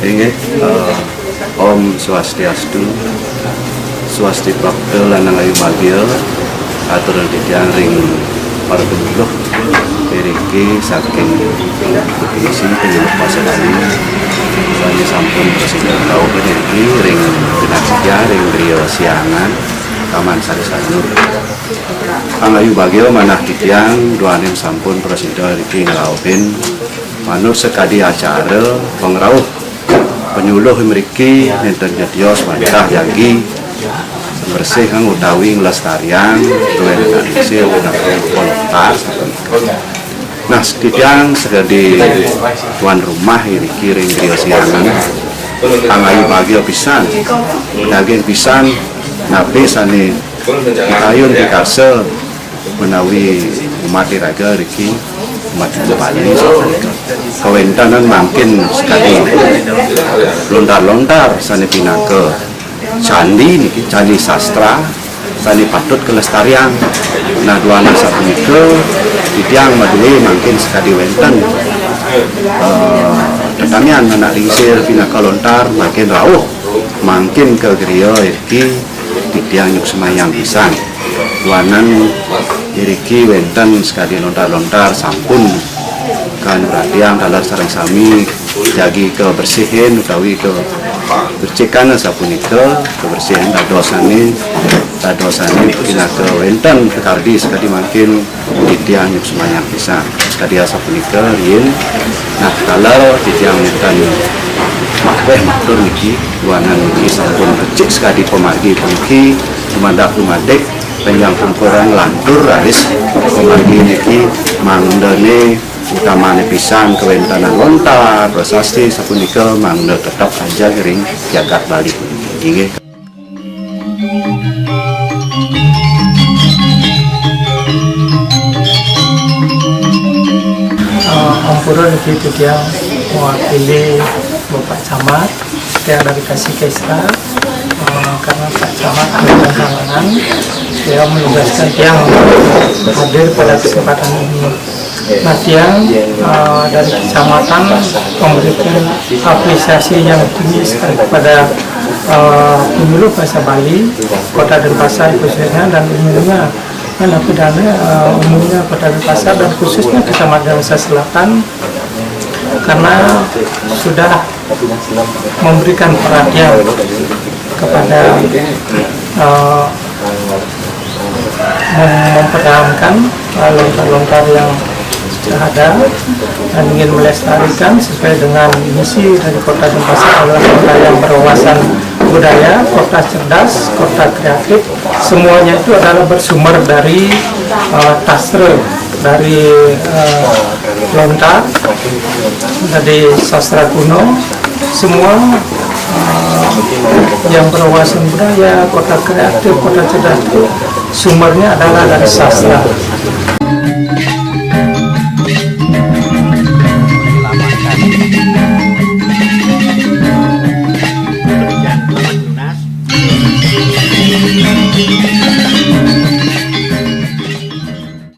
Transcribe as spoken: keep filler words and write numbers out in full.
Inggih, eh, Om Swastiastu, Swasti Bakta lan Angayubagia, atur titiang ring para penyuluh iriki saking Provinsi Penyuluh Basa Bali, sané sampun prasida rauh iriki ring genah titiang ring Griya Siangan, Taman Sari Sanur. Angayubagia manah titiang duaning sampun prasida iriki ngrauhin manut sakadi acara pangrauh penyuluh mriki nénten nyetios wantah jagi mresihang utawi nglestariang duwé tradisi utawi kolektor sapunika. Nah, titiang sakadi tuan rumah iriki ring Griya Siangan, angayubagia pisan, daging pisan, napi sané pitayun pikarsa menawi umat iraga riki, umat Bali, kawéntenan mangkin sakadi lontar-lontar sané pinaka candi niki, candi sastra, sané patut kalestariang. Nah, duaning sapunika, titiang madué mangkin sakadi wénten, eh, tetamian anak lingsir pinaka lontar, mangkin rauh, mangkin ka griya iriki, titiang nyuksemayang pisan. Duaning iriki wénten sakadi lontar-lontar sampun kanuratiang taler sareng sami jagi kabersihin utawi kabercikan sapunika, kabersihin dadosané, dadosané pinaka wénten pakardi sakadi mangkin titiang nyuksemayang pisan. Sakadi asapunika riin, nah, taler titiang nénten makwéh matur niki, duaning niki sampun becik sakadi pamargi puniki, dumadak dumadik, penggal pungkuran lantur raris pamargi niki mangdané utamané pisan kawéntenan lontar, prasasti sapunika mangda tetep ajeg ring jagat Bali puniki. Inggih. Eh, ampura niki titiang mewakili Bapak Camat, titiang dari Tasik Kesta, eh, karena Pak Camat ada halangan, beliau menugaskan tiang hadir pada kesempatan ini. Nah, tiang, eh, dari kecamatan memberikan apresiasi yang tinggi sekali kepada, eh, penyuluh bahasa Bali Kota Denpasar khususnya dan umumnya, dan apa dana, eh, umumnya Kota Denpasar dan khususnya Kecamatan Denpasar Selatan, karena sudah memberikan perhatian kepada, eh, mem-, mempertahankan, eh, lontar-lontar yang sudah ada dan ingin melestarikan sesuai dengan misi dari Kota Denpasar adalah kota yang berwawasan budaya, kota cerdas, kota kreatif. Semuanya itu adalah bersumber dari, eh, tastra, dari, eh, lontar, dari sastra kuno. Semua, eh, yang berwawasan budaya, kota kreatif, kota cerdas itu sumbernya adalah dari sastra.